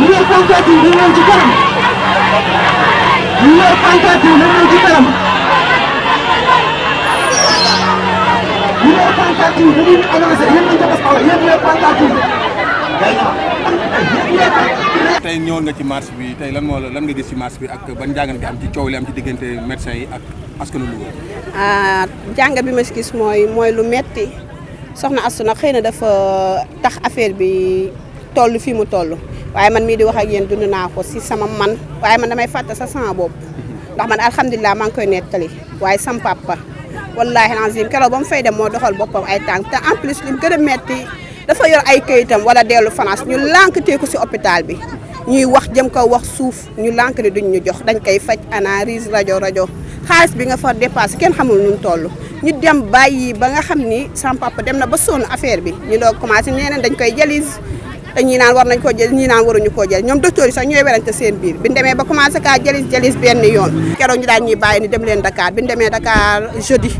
Lihat pangkat di dalam jikaram. Lihat pangkat di dalam jikaram. Lihat pangkat di dalam anak saya yang menjaga sekolah. Lihat pangkat di. tey ñëwoon nga ci marche bi tey lan nga gis ci marche bi ak ban jàngat bi am ci coow li am ci diggante médecins yi ak askanu Louga. jàngat bi ma si gis mooy lu metti soxna Astou nag xëy na dafa tax affaire bi toll fii mu toll waaye man mii di wax ak yéen dund naa ko si sama man waaye man damay fàtte sa sama bopp ndax man alhamdulilah maa ngi koy nettali waaye sam papa wallaahi lazim keroog ba mu fay dem moo doxal boppam ay tànk te en plus li mu gën a metti dafa yor ay këyitam wala dellu France ñu lànk tee ko si hôpital bi ñuy wax jëm ko wax suuf ñu lànk ne duñ ñu jox dañ koy faj analyse rajo xaalis bi nga fa dépassé kenn xamul nu mu toll ñu dem bàyyi ba nga xam ni sam papa dem na ba sonn affaire bi ñu doog commencé ñeneen dañ koy jalis te ñii naan war nañ koo jël ñii naan waruñu koo jël ñoom docteur yi sax ñooy werante seen biir bi ñu demee ba commencé kaa jalis benn yoon keroog ñu daan ñuy bàyyi ni dem leen Dakar bi ñu demee Dakar jeudi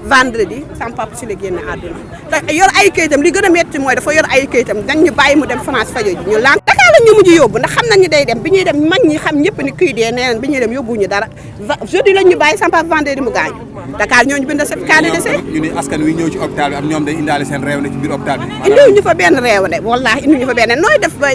vendredi sam papa si la génne àdduna te yor ay kayitam li gën a métti mooy dafa yor ay kayitam dañ ñu bàyyi mu dem France fajo ji ñu lànk Dakar la ñu mujj yóbbu ndax xam nañ ñu day dem bi ñuy dem mag ñi xam ñëpp ni kuy dee nee nañ bi ñuy dem yóbbuñu dara jeudi lañ ñu bàyyi sam papa vendredi mu gaañu Dakar ñooñu bind certificat de décès ñu ni askan wi ñëw ci hôpital bi am ñoom day indaale seen réew ne ci biir hôpital bi indiwuñu fa benn réewande wallaahi indiwuñu fa benn nooy def ba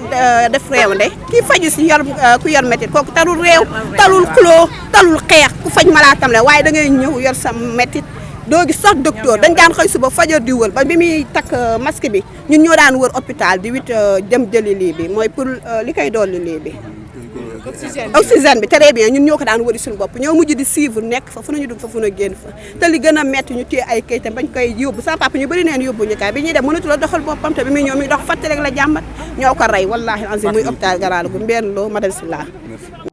def réewande kii faju si yor ku yor métit kooku talul réew talul xuloo talul xeex ku faj malaatam la waaye da ngay ñëw yor sa métit doo gis sax docteur dañ daan xëy suba fajar di wër ba bi muy takk masque bi ñun ñoo daan wër hôpital di wit dem jëli lii bi mooy pour li koy dolli lii bi oxygène bi très bien ñun ñoo ko daan wëri suñu bopp ñoo mujj di suivre nekk fa fu nañu dugg fa fu na génn fa te li gën a metti ñu téye ay kayitam bañ koy yóbbu sama papa ñu bëri neen yóbbu ñu kaay bi ñuy dem mënatu la doxal boppam te bi muy ñëw mi dox fatte rek la jàmbat ñoo ko rey wallahi ansi muy hôpital Garaal gu mbenn loo madame Silla